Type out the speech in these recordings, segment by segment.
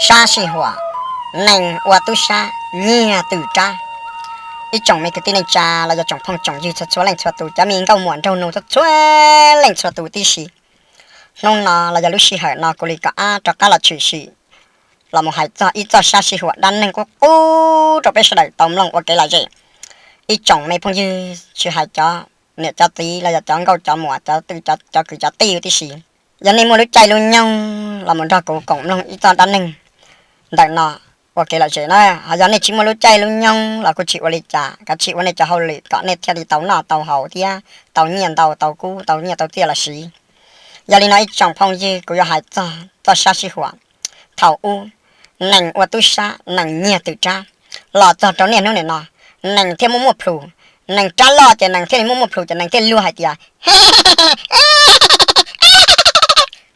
Sab sij huam, nees ua tub sab, nyiag twm rab. Ib tsoom me kwv tij neej tsa los yog tsoom phooj tsoom ywg txhua txhua leej txhua tus, cov me nkauj muam nraug nus txhua txhua leej txhua tus tib si. Hnub no los yog lub sij hawm no kuv li kom ab rov qab los tshwm sim los mus hais txog ib txoj sab sij huam dab neeg qub qub rau peb sawv daws tau mloog ua kev lom zem. Ib tsoom me phooj ywg tsis hais cov niam cov txiv los yog cov nkauj cov muam, cov kwv cov tij tib si, yog nej muaj lub caij lub nyoog los mus nrog kuv koom mloog ib txoj dab neeg ntawm no ua kev lom zem na. Ho yog nej tsis muaj lub caij lub nyoog los kuj tsis ua li cas, kav tsij ua nej cov hauj lwm kom nej thiaj li tau noj tau haus thiab tau nyiaj ntau tau kub tau nyiaj tau txiaj los siv. Yog li no ib tsoom phooj ywg, kuv yuav hais txog txoj sab sij huam thaum ub nees ua tub sab, nees nyiag twm rab los txog rau niaj hnub nim no, nees thiaj muaj muaj plhus. Nees rab loj ces nees thiaj li muaj muaj plhus ces nees thiaj luag hais tias,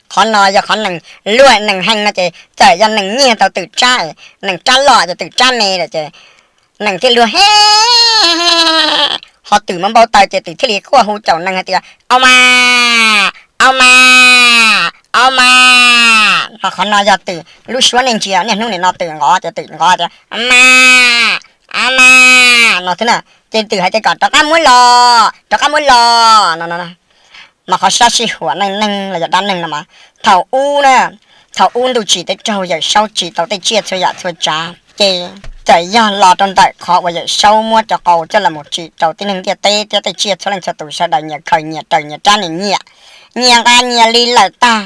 qhov no yog qhov nees luag nees heev no ces txawm yog nees nyiag tau twm rab, nees rab loj ces twm rab me lawm ces nees thiaj luag he, ho twm mas npau taws ces twm thiaj li quaj hu caum nees hais tias, au ma, au ma, au ma. No qhov no yog twm lub suab nej ntsia niaj hnub nim no twm nqov ces twm nqov tias, ma, a ma, no xwb na. Ces twm hais tias kom rov qab muab los, rov qab muab los no. Mas qhov sab sij huam neej neeg los yog dab neeg no mas thaum ub na, thaum ub ntuj tsim teb raug Yawm Saub tsim tau tej tsiaj txhua yam txhua tsav ces txawm yog los rau ntawm qhov uas Yawm Saub muab cov qau coj los mus tsim rau tib neeg ntiaj teb thiab tej tsiaj txhua leej txhua tus sawv daws nyias khaws nyias raws nyias rab nyias nyiam, nyias nqa nyias li lawm tag,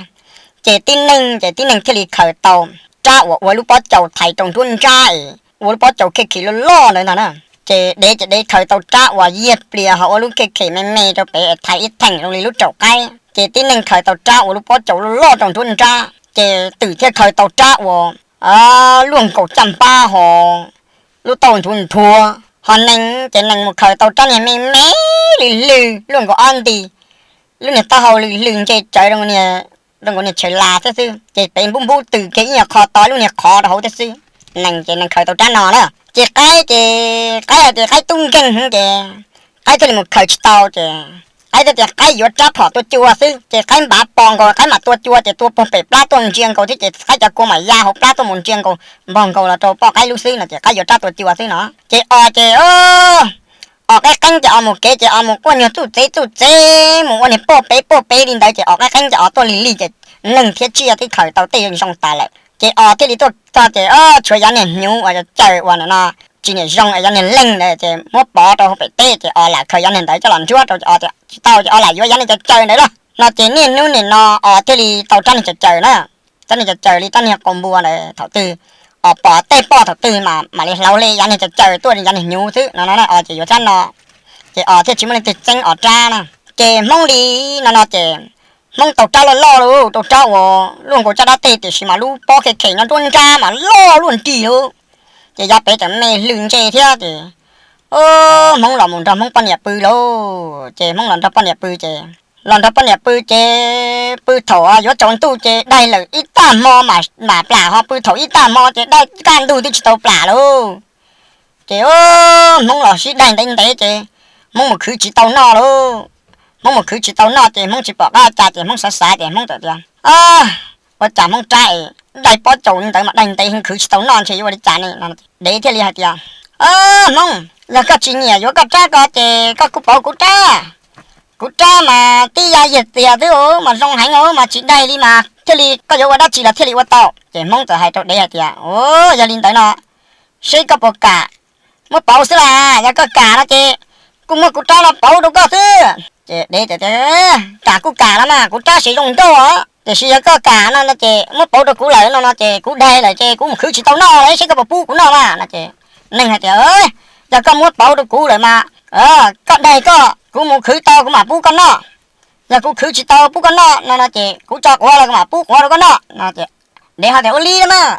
ces tib neeg ces tib neeg thiaj li khaws tau rab uas ua lub pob caus thaiv rau nruab nrab es ua lub pob caus khej khim loj loj ntawd ntag na. Ces dev ces dev khaws tau rab uas yiag plias ho ua lub khej khim me me rau pem thaiv ib theem zoo li lub raum qaib, ces tib neeg khaws tau rab ua lub pob caus loj loj rau nruab nrab, ces twm thiaj khaws tau rab uas luaj nkaus caj npab ho lub taub hau nthuav nthuav, ho nees ces nees mus khaws tau rab niag me me li lwg luaj nkaus ob nti, lub niag taub hau lwg lwg nce tsawv rau nkaus niag chaw las thiab xwb, ces pem npub npub tws kiag ib nyuag qho to lub niag qhov rau hauv thiab xwb. Nees ces nees khaws tau rab no na. Ces qaib ces qaib hais tias qaib tub nkeeg heev ces qaib thiaj li mus khaws tsis tau ces qaib thiaj tias qaib yuav rab phom tua cua xwb, ces qaib npav pos nkaus qaib mam tua cua ces tua puag pem plab tuaj ntsia nkaus thiab ces qaib cov kua mam ya hauv plab tuaj mus ntsia nkaus npog nkaus los rau poj qaib lub xwb no ces qaib yuav rab tua cua xwb no. Ces os ces os qaib qeeb ces os mus kev ces os mus quaj nyuag txuj txev txuj txev mus ua niag poj pem poj pem li ntawd ces os qaib qeeb ces os tuaj lig lig ces neeg thiab tsiaj twb khaws tau tej zoo tas lawm ces os thiaj li tuaj txog ces tshuav yav niag hnyuv uas caws uas ntawm no tsis niam zoo es yav niag leeg ntawd ces muab pov rau hauv pem teb ces os lam khaws yav niag ntawd coj los ntsuab rau os tias tsis tau ces os lam yuav yav niag caws caws ntawd los no ces niaj hnub nim no os thiaj li tau rab niag caws caws na. Rab niag caws caws li rab niag qau npua ntawd thaum twg os pom tej poj thaum twg mam li hlauv li yav niag caws caws tuaj yav niag hnyuv xwb no no os ces yuav rab no ces os thiaj tsis muaj leej twg txeeb os rab na. Ces Hmoob li no no ces Hmoob tau rab loj loj lauj, tau rab uas luaj nkaus caj dab teg tiam sis mas lub pob khe khem no nruab nrab mas loj luaj nrig lauj. Ces yav pem tseem me hlwg ntse thiab ces Hmoob los mus nrog Hmoob poj niam pw lauj. Ces Hmoob los nrog poj niam pw ces los nrog poj niam pw ces pw thaum yuav tsaus ntuj ces daig lawm ib tag hmo mam plam ho pw thaum ib tag hmo ces daig kaj ntug twb tsis tau plam lauj. Ces Hmoob los sib daig ntev ntev ces Hmoob mus khwv tsis tau noj lauj. Hmoob mus khwv tsis tau noj ces Hmoob tsis pom qab cas ces Hmoob xav xav ces Hmoob txawm tias, ua cas Hmoob rab es daig pob caus li ntawd mas daig ntev heev khwv tsis tau noj ntshe yuav ua li cas ne no. Dev thiaj li hais tias, Hmoob, yog koj tsis nyiam yuav koj rab ko ces koj kuj pauv kuv rab. Kuv rab mas tib ya yiag txias xwb mas zoo heev mas tsis daig li mas thiaj li koj yuav ua dab tsi los thiaj li ua tau. Ces Hmoob txawm hais rau dev hais tias, Yog li ntawd no seb koj puas kam muab pauv xwb las. Yog koj kam no ces kuj muab kuv rab no pauv rau koj xwb. Ces dev tias, Kam kuj kam los mas kuv rab siv zoo nkauj os, tiam sis yog koj kam no no ces muab pauv rau kuv lawm no no ces kuv daig lawm ces kuv mus khwv tsis tau noj lawm, seb koj puas pub kuv noj mas no ces neeg hais tias, Yog koj muab pauv rau kuv lawm mas koj daig koj, kuv mus khwv tau kuv mam pub koj noj. Yog kuv khwv tsis tau pub koj noj no no ces kuv tso quav los kuv mam pub quav rau koj noj no ces dev ho tias, Ua li mas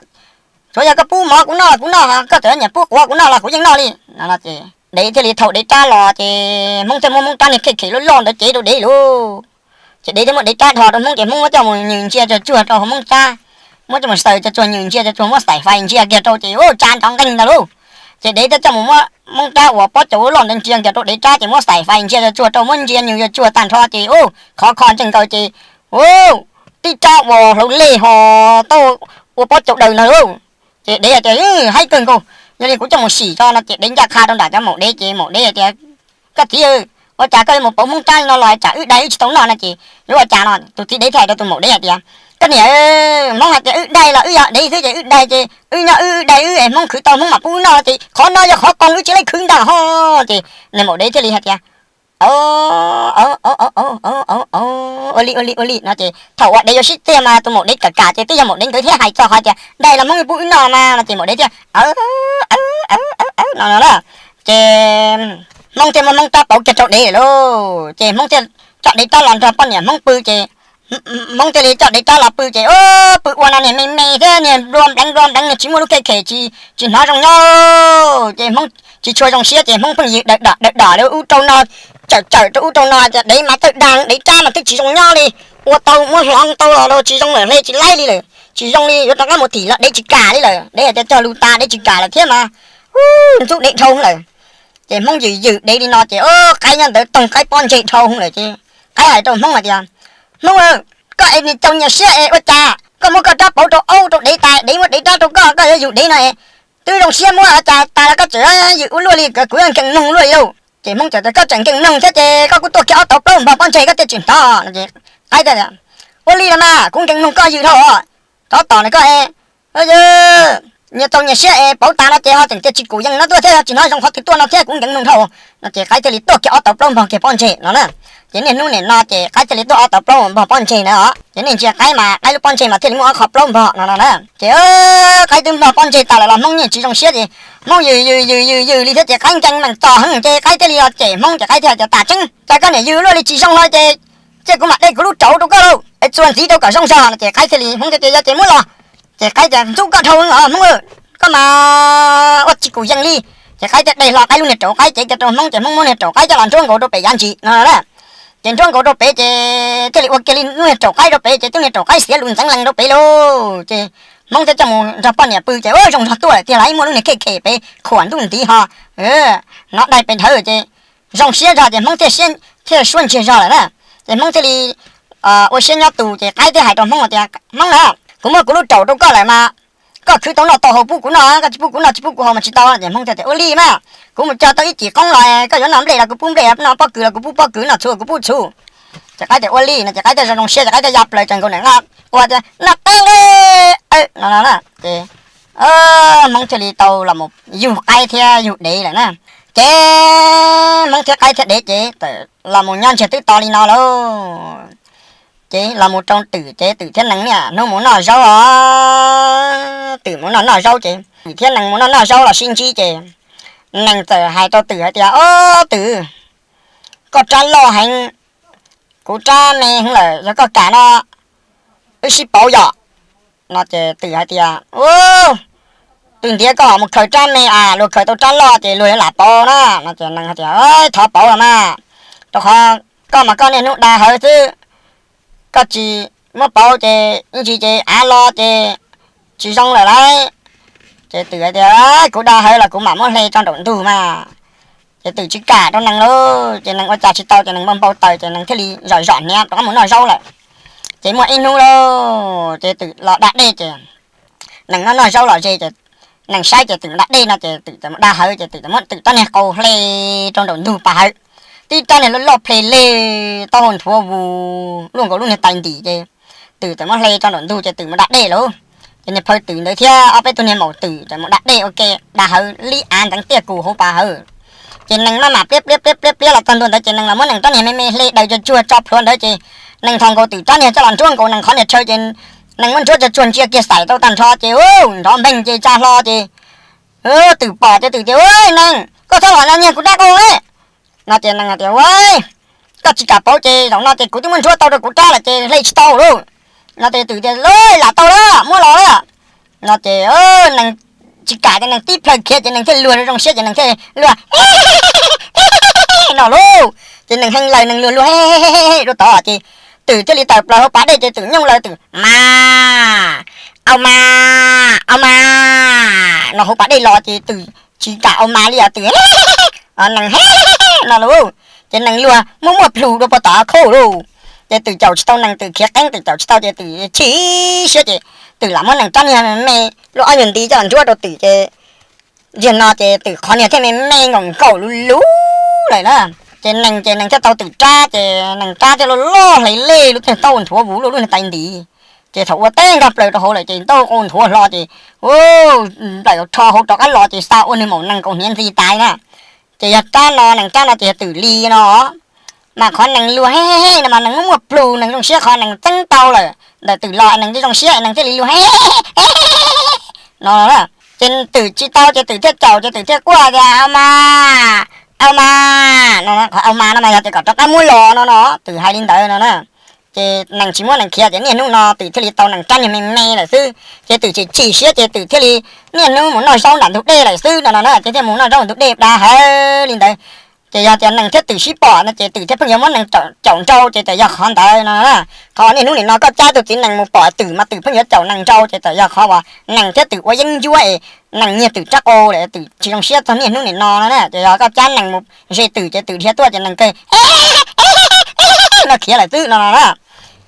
tsuav yog koj pub mov kuv noj los kuv noj, koj txawm nyiam pub quav kuv noj los kuv yeej noj li no no ces dev thiaj li thau dev rab los ces Hmoob thiaj muab Hmoob rab niag khej khem loj loj ntawd cev rau dev lauj. Ces dev thiaj muab dev rab dhos rau Hmoob ces Hmoob muab coj mus nws ntsia tsuag tsuag rau Hmoob rab, muab coj mus xaws tsuag tsuag nws ntsia tsuag tsuag muab xaim fais ntsia kiag rau ces ua tsa nrov nqeeg ntag lauj. Ces dev thiaj coj mus muab Hmoob rab uas pob caus loj ntawd ntsia kiag rau dev rab ces muab xaim fais ntsia tsuag tsuag rau muab ntsia nws tsuag tag nrho ces u qhov kho ntseeg nkaus ces u tib rab uas hlauv lej ho tau ua pob caus daws ntag lauj. Ces dev hais tias, Haib kawg nkaus, yog li kuv coj mus sim tso. No ces dev ncaj qha rau nram cov maum dev ces maum dev hais tias, Koj txiv, ua cas koj yuav mus pauv Hmoob rab li no los tsam wb dai wb tsis tau noj? No ces yuav ua cas no? Tus txiv dev thiaj hais rau tus maum dev hais tias, Koj niam, Hmoob hais tias wb dai los wb yog dev xwb ces wb dai ces wb nyob wb dai wb es Hmoob khwv tau Hmoob mam pub wb noj, ces qhov no yog qhov koos wb tsis laij khwv ntag ho. Ces niag maum dev thiaj li hais tias, Ua li ua li ua li. No ces thaum uas dev yuav sib txiag mas tus maum dev kam kam ces twb yog maum dev nkawd thiaj hais txog qhov tias dai los Hmoob yuav pub wb noj mas. No ces maum dev thiaj, no no na, ces Hmoob thiaj muab Hmoob rab pauv kiag rau dev lawm lauj. Ces Hmoob thiaj coj dev rab los nrog poj niam Hmoob pw ces Hmoob thiaj li coj dev rab los pw ces pw ua no niag me me thiab niag nplua npleev nplua npleev, niag tsis muaj lub kheej khem, tsis hnov zoo nyob. Ces Hmoob tsis tshua zoo siab ces Hmoob pheej yws dawm dom dawm dom li ub rau no, tsawm tsawm rau ub rau no, dev mas tawj dag, dev rab mas twb tsis zoo nyob li, ua tau muab hloov tau los tsis zoo lawm, hle tsis laib li lawm, tsis zoo li, yuav rov qab mus tim los dev tsis kam li lawm. Dev hais tias cog lus tas dev tsis kam lawm thiab mas, ntxub dev dhau lawm. Ces Hmoob yws yws dev li no ces qaib nyob ntawd toog qaib pob ntseg dhau lawm ces qaib hais rau Hmoob hais tias, Hmoob, koj es niag txaus nyiam siab es ua cas koj muab koj rab pauv rau aub rau dev tas, dev muab dev rab rau koj, koj yuav yug dev no es twb zoo siab muab ua cas tas los koj tseem yws ua luaj li, kuv yeej nkees mloog luaj li lauj. Ces Hmoob txawm tias, Koj tseem nkees mloog thiab ces koj kuj tuaj kiag ob tauv plaub npog pob ntseg koj thiaj tsis hnov. Ces qaib tias, Ua li los mas kuv nkees mloog koj yws dhau os, rov tom na koj es, niag txaus nyiam siab es pauv tas no ces ho tseem tias tsis kum yees no tuaj thiab, tsis hnov zoo qhov twg tuaj no thiab, kuv nkees mloog dhau. No ces qaib thiaj li tuaj kiag ob tauv plaub npog kiag pob ntseg no na. Ces niaj hnub nim no ces qaib thiaj li tuaj ob tauv plaub npog pob ntseg na os. Ces nej ntsia qaib mas qaib lub pob ntseg mas thiaj li muaj ob qho plaub npog no no na. Ces qaib twb npog pob ntseg tas lawm los Hmoob yeej tsis zoo siab ces Hmoob yws yws yws yws yws li thiab ces qaib nkees meem txog heev ces qaib thiaj li los cem Hmoob ces qaib thiaj tias, Tas tseeb, cas koj niam yws luaj li tsis zoo no ces cia kuv mam de kuv lub rauv rau koj lauj, es txuas ntxiv rau kom zoo zog. No ces qaib thiaj li, Hmoob thiaj tias, Yog ces muab los. Ces qaib tias, Ntxub koj dhau os Hmoob, koj mas ua tsis kum yees li. Ces qaib thiaj de hlo qaib lub niag rauv qaib cev kiag rau Hmoob ces Hmoob muab niag rauv qaib coj los nruab nkaus rau pem yav ntsis no na. Ces nruab nkaus rau pem ces thiaj li ua kiag li lub niag rauv qaib rau pem ces tub niag rauv qaib xiav lus ntxeev lees rau pem lauj. Ces Hmoob thiaj coj mus nrog poj niam pw ces ua zoo nrog tuaj lawm tiag, los ib muaj lub niag kheej khem pem khuam ntuj ntiv ho hnov dai pes dhawv ces zoo siab zog ces Hmoob thiaj suab ntsiag zog lawm na. Ces Hmoob thiaj li ua siab nyob tus ces qaib thiaj hais rau Hmoob tias, Hmoob na, kuv muab kuv lub rauv rau koj lawm mas koj khwv tau noj tau haus pub kuv noj, koj tsis pub kuv noj tsis pub kuv haus mas tsis tau. Ces Hmoob thiaj tias, Ua li mas kuv mus cog tau ib cim qoob los koj yuav noj nplej los kuv pub nplej, noj pob kws los kuv pub pob kws, noj txhuv kuv pub txhuv. Ces qaib tias, Ua li no ces qaib thiaj zoo zoo siab ces qaib thiaj ya plaws tsees nkaus ntawm nqaj ua tias, Noj qeeb nqe no no na. Ces Hmoob thiaj li tau los yug qaib thiab yug dev lawm na. Ces Hmoob thiab qaib thiab dev ces txawm los mus nyob ntsiag twb to li no lauj. Ces los mus rau twm ces twm thiab nees niaj hnub mus noj zaub os. Twm mus noj noj zaub ces twm thiab nees mus noj noj zaub los sib ntsib ces nees txawm hais rau twm hais tias, Ob twm, koj rab loj heev, kuv rab me heev lawm, yog koj kam no wb sib pauv yom. No ces twm hais tias, Ub, twm ntiav koj ho mus khaws rab me as, luag khaws tau rab loj ces luag yuav lam pauv na. No ces nees hais tias, Thov pauv los mas, rau qhov koj mas koj niaj hnub dag hawv xwb, koj tsis muab pauv ces ib ntsis ces av los ces tsis zoo lawm lauj. Ces twm hais tias, Kuv dag hawv los kuv mam muab hle tso nraum ntug mas. Ces twm tsis kam rau nees lauj, ces nees ua cas tsis tau ces nees npau npau taws ces nees thiaj li zom zom hniav rov qab mus noj zaub lawm. Ces muaj ib hnub lauj, ces twm los da dej ces nees noj noj zaub los ze ces nees saib ces twm da dej no ces twm txawm mus dag hawv ces twm txawm muab twm rab niag qau hle rau nraum ntug pas hawv. Tib rab niag loj loj ple leg taub hau nthuav vus luaj nkaus lub niag tais ntim ces twm txawm muab hle tso nraum ntug ces twm mus da dej lauj. Ces niag phaw twm ntawd thiab ob peb tug niag maum twm txawm mus da dej ua ke, da hawv lib av ntxeev tiaj kus hauv pas hawv. Ces nees maj mam pliab pliab pliab pliab pliab los txog ntua ntawd ces nees los muab nees rab niag me me hle daws cuag cuag tso plhuav ntawd ces nees nthos nkaus twm rab niag coj los nruab nkaus nees qhov niag rhawv ces nees muab nruab cuag cuag ntsia kiag xaim tau tag nrho ces nrov npeeg ces tsa hlo ces twm pom ces twm tias, Ua nees, koj txhob los nyiag kuv rab qau ne. No ces nees tias, Ua, koj tsis kam pauv ces zaum no ces kuv twb muab nruab tau rau kuv rab lawm ces hle tsis tau lauj. No ces twm tias, Lam tau lawm, muab los lawm. No ces nees tsis kam ces nees tib plhaw khiav ces nees thiaj luag zoo siab ces nees thiaj luag no lauj. Ces nees hee laws nees luag luag rau tod ces twm thiaj li tawm plaws hauv pas dej ces twm nyooj laws twm, Ma, au ma, au ma, no hauv pas dej los ces twm tsis kam au ma li os, twm nees no lauj. Ces nees luag muaj muaj plhus dua puag tom khauj lauj. Es twm caum tsis tau nees, twm khiav qeeb, twm caum tsis tau ces twm chim siab ces twm lam muab nees rab niag me me lub ob yug nti coj los ntsuab rau twm ces, yog no ces twm qhov niag thiaj me me nkaum nkaum luv luv lawm na. Ces nees ces nees thiaj tau twm rab ces nees rab thiaj loj loj hle lej lub tiag tau nthuav vus luj lub niag tais ntiv. Ces thaum ua teb nkag plaws rau hauv lawm ces tau qau nthuav hlo ces, u, nplaim rho hauv rov qab los ces xa ua nws maum nees kaus hniav ntxi tais na. Ces yog rab no, nees rab no ces yog twm li no. Mas qhov nees luag he he no mas nees muaj muaj plhus, nees zoo siab qhov nees txeeb tau lawm ntawm twm los nees thiaj zoo siab nees thiaj li luag he no. Ces twm tsis tau ces twm thiaj caum ces twm thiaj quaj tias, Au mas, au mas no. Qhov au mas no mas yog tias kom rov qab muab los no no, twm hais li ntawd no na. Ces nees tsis muab nees khiav ces niaj hnub no twm thiaj li tau nees rab niag me me lawm xwb. Ces twm chim chim siab ces twm thiaj li niaj hnub mus noj zaub nram ntug dej lawm xwb no no na. Ces thiaj mus noj zaub ntug dej dav hawv li ntawd. Ces yog tias nees thiab twm sib pom no ces twm thiaj pheej yuav muab nees caum nrau ces txawm yog qhov ntawd no na. Qhov niaj hnub nim no koj cab tus txiv nees mus pom twm mas twm pheej yuav caum nees nrau ces txawm yog qhov uas nees thiab twm ua yeeb ncuab es nees nyiag twm rab qau lawm, twm tsis zoo siab txog niaj hnub nim no no na. Ces yog koj cab nees mus ze twm ces twm dhia tuaj ces nees kawg no khiav lawm xwb no no na.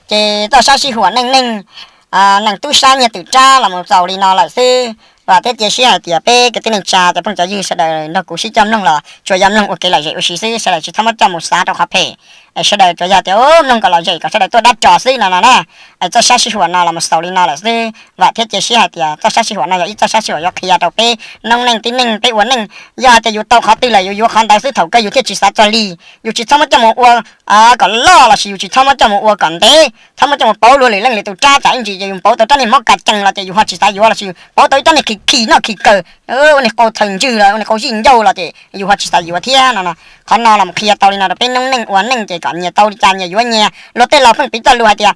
Ces txoj sab sij huam neej neeg, nees tub sab nyiag twm rab los mus txaus li no lawm xwb. Vam thiab cia siab hais tias peb kwv tij neej tsa cov phooj cov ywg sawv daws nrog kuv sib coj mloog los tsuas yog mloog ua kev lom zem ua si xwb, sawv daws tsis txhob muab coj mus xav rau qhov phem. Sawv daws tsuas yog tias mloog kom lom zem kom sawv daws tuaj dab tso xwb no no na. Txoj sab sij huam no los mus xaus li no lawm xwb. Vam thiab cia siab hais tias txoj sab sij huam no yog ib txoj sab sij huam yuav qhia rau peb noob neej tib neeg peb ua neej, yog hais tias yus tau qhov twg lawm yus yuav qhov ntawd xwb, thaum kawg yus thiaj tsis xav txog lig. Yus tsis txhob muab coj mus ua kom loj lossis yus tsis txhob muab coj mus ua kom ntev, txhob muab coj mus pauv luag lwm leej lwm tus rab tsam ib ntsis ces yus pauv tau rab niag mob kas cees los ces yus ho tsis xav yuav lossis yus pauv tau ib rab niag khi khi noj khi kawg, ua niag qau thaws ntswg los ua niag qau zij ncauj los ces yus ho tsis xav yuav thiab no no. Qhov no los qhia tau li no rau peb noob neej ua neej ces kom nyias tau li cas nyias yuav nyias, luag tej laus pheej piv txoj lus hais tias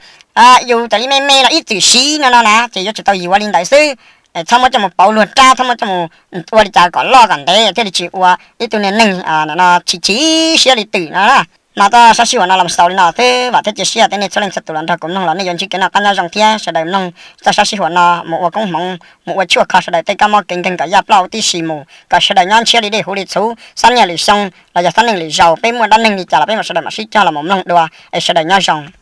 yus txawm li me me los ib txwm siv no no na ces yuav tsum tau yuav li ntawd xwb. Txhob muab coj mus pauv luag rab, txhob muab coj mus ua li cas kom loj kom ntev thiaj li tsis ua ib tug niag neeg no chim chim siab li twm no. Mas txoj sab sij huam no los xaus li no xwb, vam thiab cia siab tias nej txhua leej txhua tus los nrog kuv mloog los nej yuav ntsib kev noj qab nyob zoo thiab sawv daws mloog txoj sab sij huam no mus ua koob hmoov mus ua tshuaj kho sawv daws tej kab mob kev nkeeg kom yaj ploj huv tib si mus kom sawv daws nyob ntshiab li dej huv li txhuv, xab niaj lwm xyoo los yog xab neej lwm zaus peb muaj dab neeg li cas los peb mam sawv daws mam sib cog los mus mloog dua es sawv daws nyob zoo.